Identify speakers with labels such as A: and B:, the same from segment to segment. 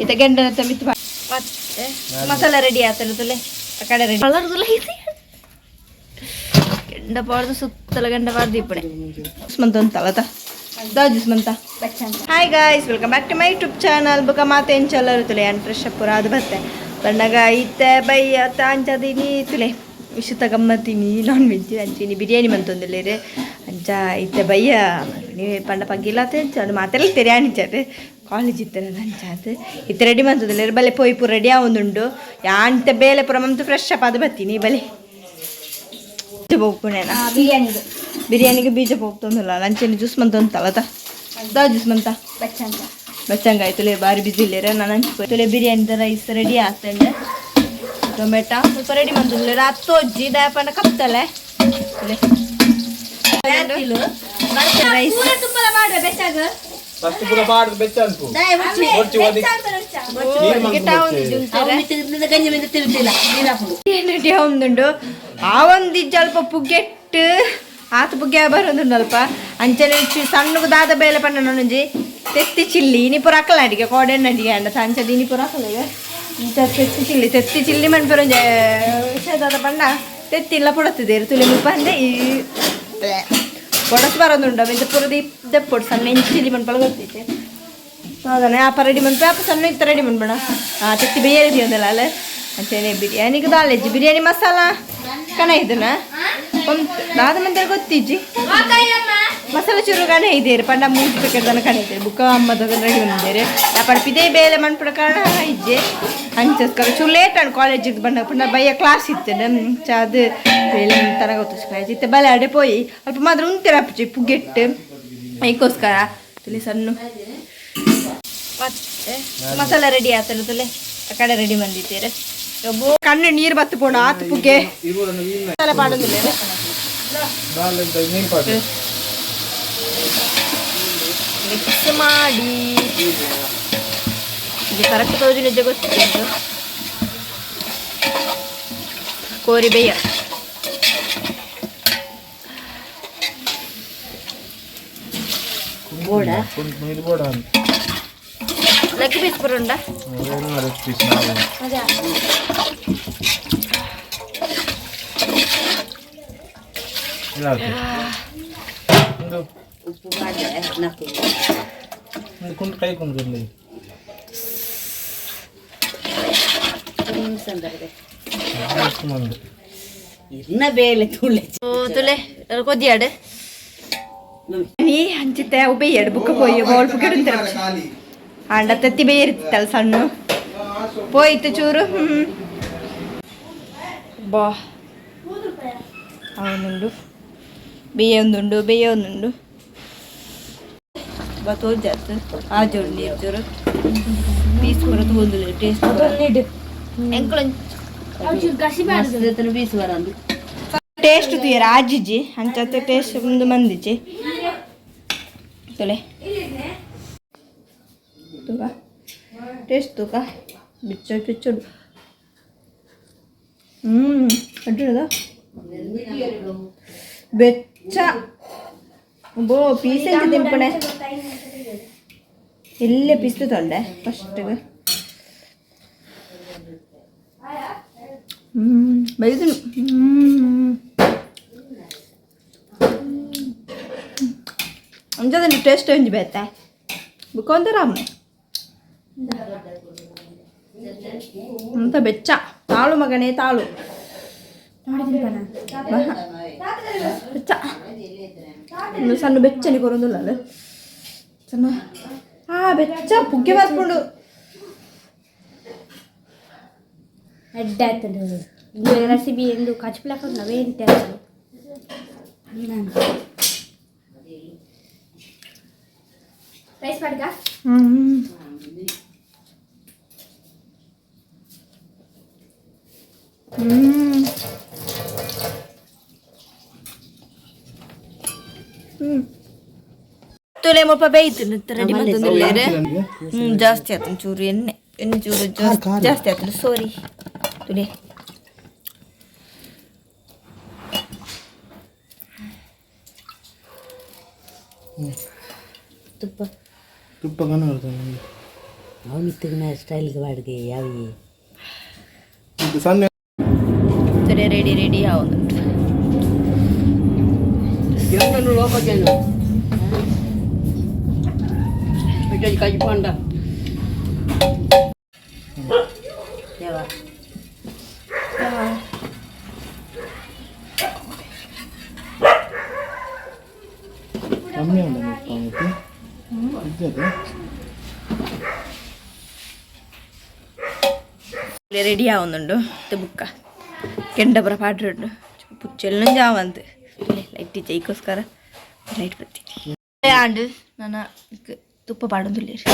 A: ಇತ್ತ ಗೆಂಡನ ಮಿತ್ತು ಮತ್ತೆ ಮಸಾಲ ರೆಡಿ ಆತನ ತುಲೆ ಆ ಕಡೆ ರೆಡಿ ಕಲರ್ದುಲ ಇದೆ. ಗೆಂಡ ಪಾಡ್ದು ಸುತ್ತಲ ಗಂಡ ಪಾಡ್ದು ಇಪ್ಪಡೆ ಮಂತ ಅಂತಲ್ಲ ದಾಜುಸ್ ಮಂತ. Hi guys, welcome back to my YouTube channel. ಬುಕ ಮಾತೆ ಎಂಚಲ್ಲರು ತುಲೆ ಅನ್ ಫ್ರೆಶ್ ಅಪ್ ಅದು ಬತ್ತೆ ಬಣ್ಣಗ ಇತ್ತೆ ಬೈ ಅತ್ತ ಅಂಚದಿನಿ ತುಲೆ ವಿಶುತ್ತ ಗಮ್ಮತ್ತಿನಿ ನಾನ್ ವೆಜ್ ಅಂಚಿನಿ ಬಿರಿಯಾನಿ ಮಂತೊಂದುಲ್ಲೇರು ಅಂಚ ಇತ್ತೆ ಬಯ್ಯ ನೀವು ಪಂಡ ಪಗ್ಗಿಲ್ಲ ಅಂಚ ಅದು ಮಾತೆಲ್ಲ ತೆರಿಯಾಣಿಚಾರು ಕಾಲೇಜ್ ಇತ್ತೆ ಅಂಚಾತ್ ಇತ್ತೆ ರೆಡಿ ಮಂತೊಂದುಲ್ಲೇರು ಬಲೆ ಪೋಯಿ ಪೂರ ರೆಡಿ ಆವೊಂದುಂಡು ಯಾಂತ ಬೇಲೆ ಪೂರ ಮಂತು ಫ್ರೆಶ್ ಅಪ್ ಅದು ಬತ್ತೀನಿ ಬಲೆ ಬೋಪುಣೇನ.
B: ಬಿರಿಯಾನಿಗೆ.
A: ಬಿರಿಯಾನಿಗೆ ಬೀಜ ಪೋಪ್ತೊಂದುಲ್ಲ ಅಂಚೆನೆ ಜ್ಯೂಸ್ ಮಂತೊಂತಲ್ಲ ದಾ ಜ್ಯೂಸ್ ಮಂತ.
B: ಬಚ್ಚಂಗ.
A: ಬಚ್ಚಂಗ ತುಲೆ ಬಾರಿ ಬಿಸಿ ಇಲ್ಲೇರ ನಾನು ತುಲೆ ಬಿರಿಯಾನಿದ ರೈಸ್ ರೆಡಿ ಆಗ್ತಂಡೆ. ಟೊಮೆಟೊ ಸ್ವಲ್ಪ ರೆಡಿ ಮಂತುಂಡ್ಲೆ ಅತ್ತೋಜ್ಜಿ ದಯಪಂಡ ಕಪ್ತಲೆ ತುಲೆ ರೈಸ್.
B: ತುಪ್ಪಲ ಮಾಡ್ರೆ ಬೆಚ್ಚಾಗ.
C: ಫಸ್ಟ್ ಪೂರ ಪಾಡ್ದು ಬೆಚ್ಚ ಅನ್ಪು ಒರ್ಚಿ ಒದಿ ನೀರು ಮಂಕು
B: ಗಂಜಿ ತಿರುತ್ತಿಲ್ಲ.
A: ರೆಡಿ ಒಂದುಂಡು ಆ ಒಂದು ಅಲ್ಪ ಪುಗ್ಗೆಟ್ಟು ಆತ ಪುಗ್ಗೆ ಬರೋದುಂಡು ಅಲ್ಪ ಅಂಚನೆ ಸಣ್ಣಗೆ ದಾದ ಬೇಲೆ ಪಂಡ ನೊಂಜಿ ತೆತ್ತಿ ಚಿಲ್ಲಿ ಇನಿ ಪೂರ ಅಕ್ಕಲ ಅಡಿಗೆ ಕೋಡೆಣ್ಣ ಅಡಿಗೆ ಅಂಡ ಅಂಚದ ಇನಿ ಪೂರ ಅಕ್ಕಲ ಇಂಚ ತೆತ್ತಿ ಚಿಲ್ಲಿ ತೆತ್ತಿ ಚಿಲ್ಲಿ ಮನ್ಪುರ ದಾದ ಪಂಡ ತೆತ್ತಿಲ್ಲ ಪೊಡತ್ತಿದ್ದೇರು ತುಲೆ ಮುಲ್ಪ ಅಂದೆ ಈ ಪೊಡತ್ ಬರೋದುಂಡು ಮೆಂಚ ಪೂರ ದೆಪ್ಪೊಡು ಸಣ್ಣ ಎಂಚಿ ಚಿಲ್ಲಿ ಮನ್ಪಳ ಗೊತ್ತೈತೆ ಹೌದಾ. ಆಪ ರೆಡಿ ಮನ್ಪೆ ಆಪ ಸಣ್ಣ ಇತ್ತು ರೆಡಿ ಮನ್ಪಣ ಆ ತೆತ್ತಿ ಬೇರೆ ಒಂದಲ್ಲ ಅಲ್ಲ ಅಂಚನೆ ಬಿರಿಯಾನಿಗೆ ದಾಲೆಜ್ಜಿ ಬಿರಿಯಾನಿ ಮಸಾಲ ಕಣ ಇದನ್ನ ಒಂದು ದಾದ ಮಂದಿರ ಗೊತ್ತಿಜ್ಜಿ ಮಸಾಲೆ ಚೂರು ಕಣ ಇದೇರು ಪಂಡ ಮೂಜಿ ಪ್ಯಾಕೆಟ್ ದನ ಕಣ ಇದ್ದೇವೆ ಬುಕ್ಕ ಅಮ್ಮದ ರೆಡಿ ಬಂದಿದ್ದೇರೆ ಅಪ್ಪಡ ಪಿದೇ ಬೇಲೆ ಮನ್ಪಡ ಕಾರಣ ಇಜ್ಜೆ ಅಂಚಸ್ಕರ ಚೂರು ಲೇಟ್ ಅಣ್ಣ ಕಾಲೇಜಿಗೆ ಬಂದ ಪಂಡ ಬಯ್ಯ ಕ್ಲಾಸ್ ಇತ್ತು ಅದು ಬೇಲೆ ತನಗ ಗೊತ್ತು ಇತ್ತೆ ಬಲೆ ಅಡೆ ಪೋಯಿ ಅಲ್ಪ ಮಾತ್ರ ಉಂತಿರ ಅಪ್ಪಚಿ ಪುಗ್ಗೆಟ್ಟು ಐಕೋಸ್ಕರ ತುಲಿ ಸಣ್ಣ ಮತ್ತೆ ಮಸಾಲ ರೆಡಿ ಆತನ ತುಲೆ ಆ ಕಡೆ ರೆಡಿ ಬಂದಿದ್ದೀರ ಕಣ್ಣು ನೀರು ಬತ್ತು ಪೋಣ ಆತು ಪುಗ್ಗೆ ಮಸಾಲೆ ಪಾಡೊಂದಿಲ್ಲ.
C: ನೀರು ಪಾಡು.
A: ಮಿಕ್ಸ್ ಮಾಡಿ ಇದು ಕರೆಕ್ಟ್ ತೋಜು ನಿಜ ಗೊತ್ತಿತ್ತು ಕೋರಿ ಬೇಯ.
B: ಬೋಡ.
C: ನೀರು ಬೋಡ.
A: ಲೆಗ್ ಪೀಸ್ ಪೂರ ಉಂಡಾ?
C: ಲೆಗ್ ಪೀಸ್ ನಾವು. ಇಲ್ಲ ಅದು. ಒಂದು
B: ಉಪ್ಪು ಮಾಡಿದೆ ನಾಲ್ಕು.
C: ಒಂದು ಕುಂಡು ಕೈ ಕುಂಡು. ಒಂದು
B: ಇನ್ನ ಬೇಲೆ ತುಳೆ.
A: ತುಲೆ ಕೊದ್ದಿಯಾಡು ನೀ ಹಂಚಿತ್ತೆ ಅವು ಬೇಯಡು ಬುಕ್ಕ ಪೋಯಿ ಬೋಲ್ ಪುಗ್ಗೆಡು ಅಂಡ ತತ್ತಿ ಬೇಯಿರ್ತಲ್ಲ ಸಣ್ಣ ಪೋಯ್ತು ಚೂರು. ಹ್ಮ್ ಬಾ ಅವನುಂಡು ಬೇಯ ಒಂದುಂಡು ಬೇಯ ಒಂದುಂಡು ಬಾ ತೋಜಾತು ಆ ಜೋಡು ನೀರು ಚೂರು ಪೀಸ್ ಪೂರ ತಗೊಂದಿಲ್ಲ ಟೇಸ್ಟ್ ಎಂಕುಲು.
B: ಬೀಸು ಬರಂದು.
A: ಟೇಸ್ಟ್ ತುಯರ ಆಜಿಜಿ ಅಂಚತ್ತೆ ಟೇಸ್ಟ್ ಒಂದು ಮಂದಿಜಿ ತುಲೆ ತೂಕ ಟೇಸ್ಟ್ ತೂಕ ಬಿಚ್ಚ ಬಿಚ್ಚುಡು. ಅಡ್ಡಿಡದ ಬೆಚ್ಚ ಬೋ ಪೀಸ್ ಎಂಚ ತಿನ್ಪಣೆ ಎಲ್ಲೇ ಪೀಸ್ ತೊಂಡೆ ಫಸ್ಟಿಗೆ. ಬೈದು. ಅಂಚದಂಡಿ ಟೇಸ್ಟ್ ಒಂಜಿ ಬೇತೆ ಬುಕ್ಕ ಒಂಥರ ಅಂತ ಬೆಚ್ಚ ತಾಳು ಮಗನೇ ತಾಳು ಬೆಚ್ಚ ಒಂದು ಸಣ್ಣ ಬೆಚ್ಚನಿ ಕೊರೊಂದುಲ್ಲ ಅಲ್ಲ ಸಣ್ಣ ಆ ಬೆಚ್ಚ ಪುಗ್ಗೆ ಬರ್ಕೊಂಡು.
B: ಅಡ್ಡ ಆಯ್ತದೆ ರೆಸಿಪಿ ಎಂದು ಕಚ್ಪ್ಲಾಕ ನಾವೇಂತ ರೈಸ್ ಮಾಡ್ಗ.
A: ಹ್ಮ್ ಹ್ಮ್ ಹ್ಮ್ ತುಲೆ ಮುಲ್ಪ ಬೇಯ್ತು ರೆಡಿ ಮಂತೊಂದುಲ್ಲೆರ್. ಜಾಸ್ತಿ ಆತು ಚೂರು ಎಣ್ಣೆ ಎಣ್ಣೆ ಚೂರು ಜಾಸ್ತಿ ಜಾಸ್ತಿ ಆತು ಸಾರಿ ತುಲೆ.
B: ತುಪ್ಪ.
C: ತುಪ್ಪ ಕಣ ಬರ್ತದೆ.
B: ಅವು ಸ್ಟೈಲ್ಗೆ ಬಾಡಿಗೆ ಯಾವ.
C: ಇದು ಸಣ್ಣ.
A: ಸರಿ, ರೆಡಿ ರೆಡಿ ಆವೊಂದುಂಟು.
D: ಲೋಕಜನ ಕಜಿಪಂಡ.
B: ಯಾವ?
C: ಕಮ್ಮಿ ಉಂಟು ಉಪ್ಪು ಇದ್ದದೆ.
A: ರೆಡಿ ಆವೊಂದುಂಡು. ಬುಕ್ಕ ಕೆಂಡಪುರ ಪಾಡ್ರುಂಡು. ಪುಚ್ಚೆಲ್ಲ ಜಾವಂತು ಲೈಟ್ ಜೈಕೋಸ್ಕರ ಲೈಟ್ ಬತ್ತಿ ಆಂಡ್ ನನ್ನ ತುಪ್ಪ ಪಾಡೊಂದುಲ್ಲೆರ್.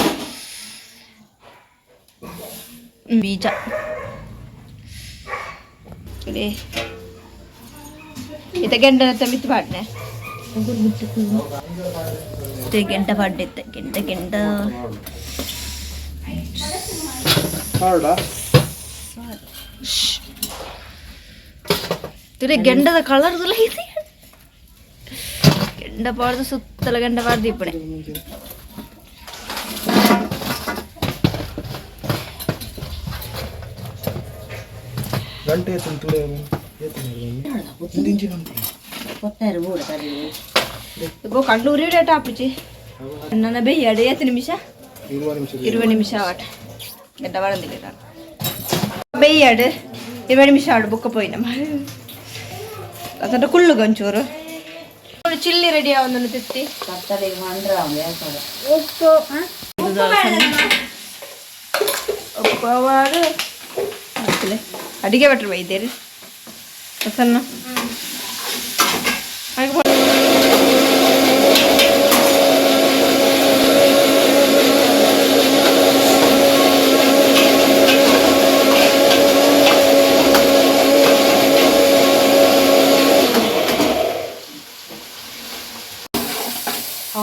A: ಬೀಜ ಇತ್ತ ಗೆಂಡನ ಮಿತ್ತು ಪಾಡ್ನೆ. ಗೆಂಡ ಪಾಡ್ನೆ ಇತ್ತ ಗೆಂಡ ಗೆಂಡ.
C: ಹಾರ್ಡಾ?
A: ತುರೆ ಗೆಂಡದ ಕಲರ್ ಇದೆ. ಗೆಂಡ ಪಾಡ್ದು ಸುತ್ತಲ ಗೆಂಡ ಪಾಡ್ದು ಇಪ್ಪಡೆ.
C: ಗಂಟೆ ಏತನ್ ತುಳೆ ಏತನ ಇಂಚಿ ಗಂಟೆ.
B: ಕೊಟ್ಟಾರು ಬೋಡ ಸರಿ.
A: ಗೋ ಕಣ್ಣು ಉರಿ ಟಾಪುಚಿ ನನ್ನ ಬೇಯ್ಯಾಡು. ಏತ್ ನಿಮಿಷ?
C: 20 ನಿಮಿಷ.
A: 20 ನಿಮಿಷ ಆವಟ್. ಗಂಟ ಬಾಡಂದಿಲ್ಲ. ಬೇಯ್ಯಾಡು 20 ನಿಮಿಷ ಆಡು. ಬುಕ್ಕ ಪೋಯಿನ ಅತಂಡ ಕುಳ್ಳು ಒಂಚೂರು. ಚಿಲ್ಲಿ ರೆಡಿ ಆವೊಂದನ್ನು ತಿತ್ತಿ.
B: ಕತ್ತಲೆಗೆ ಮಂಡ್ರ.
A: ಉಪ್ಪು ಉಪ್ಪು ಅವಾಡು. ಅಡಿಗೆ ಭಟ್ರು ಬೈದೇರಿ ಪ್ರಸನ್ನ ಹಾಗೆ.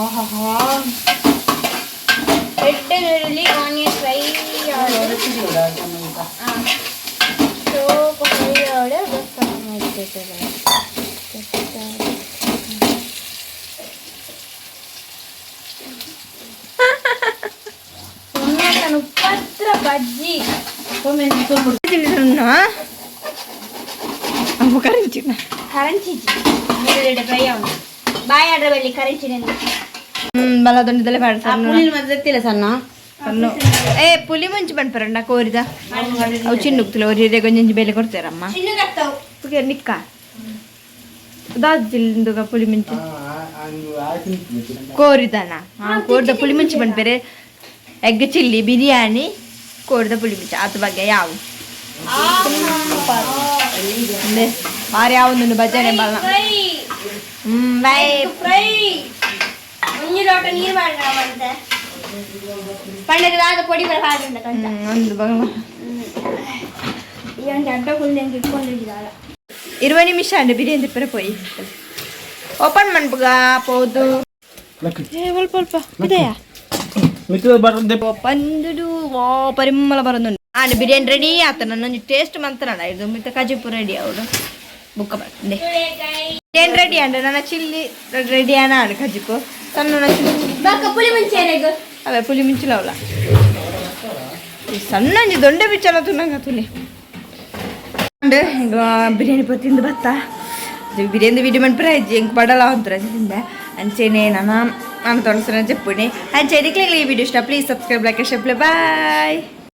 A: ಆಹಾಹಾ.
E: ರೆಡ್ ಈರುಳ್ಳಿ, ಆನಿಯನ್ ಫ್ರೈ ಸೋಪ್ ಫ್ರೈ ಆಡು. ಉಪ್ಪತ್ರ ಬಜ್ಜಿ.
A: ಅಮ್ಮ ಕರಿಂಚಿನ.
E: ಕರಂಚಿ ನೀರುಳ್ಳಿ ಫ್ರೈ ಅವನು ಬಾಯ್ ಆಡ್ರ ಬಲ್ಲಿ ಕರಂಚಿ.
A: ಬಲ ದೊಡ್ಡದಲ್ಲೇ ಬೇಡ ಸಣ್ಣ.
B: ಪುಳಿನ ಮತ್ತೆ ಸಣ್ಣ.
A: ಸಣ್ಣ. ಏ ಪುಲಿ ಮುಂಚೆ ಪನ್ಪರಣ್ಣ ಕೋರಿದ ಅವು ಚಿನ್ನುಕ್ತಿಲ್ಲ. ಒರಿ ಕೊಂಚ ಬೆಲೆ ಕೊಡ್ತಾರಮ್ಮ.
E: ಚಿನ್ನಗತ್ತವು.
A: ನಿಕ್ಕ ದಾಜಿಲ್ದುಗ ಪುಲಿ ಮುಂಚೆ ಕೋರಿದನ. ಹಾ, ಕೋರಿದ ಪುಲಿ ಮುಂಚೆ ಪನ್ಪೇರೆ. ಎಗ್ ಚಿಲ್ಲಿ ಬಿರಿಯಾನಿ, ಕೋರಿದ ಪುಲಿ ಮುಂಚೆ ಆತ ಬಗ್ಗೆ ಯಾವ ಬಾರಿ ಯಾವೊಂದು ಭಜನೆ ಬಲ್ಲ.
E: ಫ್ರೈ.
A: ಬೈ.
E: ಫ್ರೈ ಒಂಜಿ ಲೋಟ ನೀರು ಮಾಡಂತೆ ಪಂಡಗೆ ದಾದ ಪೊಡಿ ಬರ ಹಾಡುಂಡ ಕಂತ.
A: ಒಂದು ಬಗಲ.
E: ಈ ಒಂದು ಅಡ್ಡ ಕುಲ್ದೆ ಇಟ್ಕೊಂಡಿದ್ದಾಳ.
A: 20 ನಿಮಿಷ ಅಂಡೆ ಬಿರಿಯಾನಿ ತಿಪ್ಪರೆ ಪೋಯಿ ಓಪನ್ ಮನ್ಪುಗ ಪೋದು. ಏ ಒಲ್ಪ ಒಲ್ಪ ಇದೆಯಾ?
C: ಮಿಕ್ಕದ ಬಟನ್.
A: ಪಂದುಡು ವಾ ಪರಿಮಳ ಬರೋದು. ಆಂಡ್ ಬಿರಿಯಾನಿ ರೆಡಿ ಆತ. ನನ್ನೊಂದು ಟೇಸ್ಟ್ ಮಂತನಡ ಇದು ಮಿತ್ತ ಕಜಿಪು ರೆಡಿ ಅವಡು. ಬುಕ್ಕ ಬರ್ತದೆ. ಬಿರಿಯಾನಿ ರೆಡಿ ಅಂಡ ನನ್ನ ಚಿಲ್ಲಿ ರೆಡಿ ಆನ ಆಡು. ಕಜಿಪು ಸಣ್ಣ.
E: ಬಾಕ ಪುಳಿ ಮುಂಚೆ ಏನಾಗ?
A: ಅವೇ ಪುಲಿ ಮುಂಚಿಲವಲ್ಲ. ಈ ಸಣ್ಣ ಒಂಜಿ ದೊಂಡೆ ಬಿಚ್ಚಲ ತುನಂಗ ತುಲಿ. ಅಂಡ್ ಹಿಂಗ ಬಿರಿಯಾನಿ ಪೂರ ತಿಂದು ಬತ್ತ. ಇದು ಬಿರಿಯಾನಿ ವಿಡಿಯೋ ಮನ್ಪುರ ಇಜ್ಜಿ. ಎಂಕ್ ಪಡಲ ಅಂತರ ತಿಂದೆ. ಅಂಚೆನೆ ನಾನು ನಾನು ತೊಣಸನ ಚೆಪ್ಪುಣಿ. ಅಂಚೆ ನಿಕ್ಲೆಗ್ಲ ಈ ವಿಡಿಯೋ ಇಷ್ಟ, please subscribe, like, share. Bye.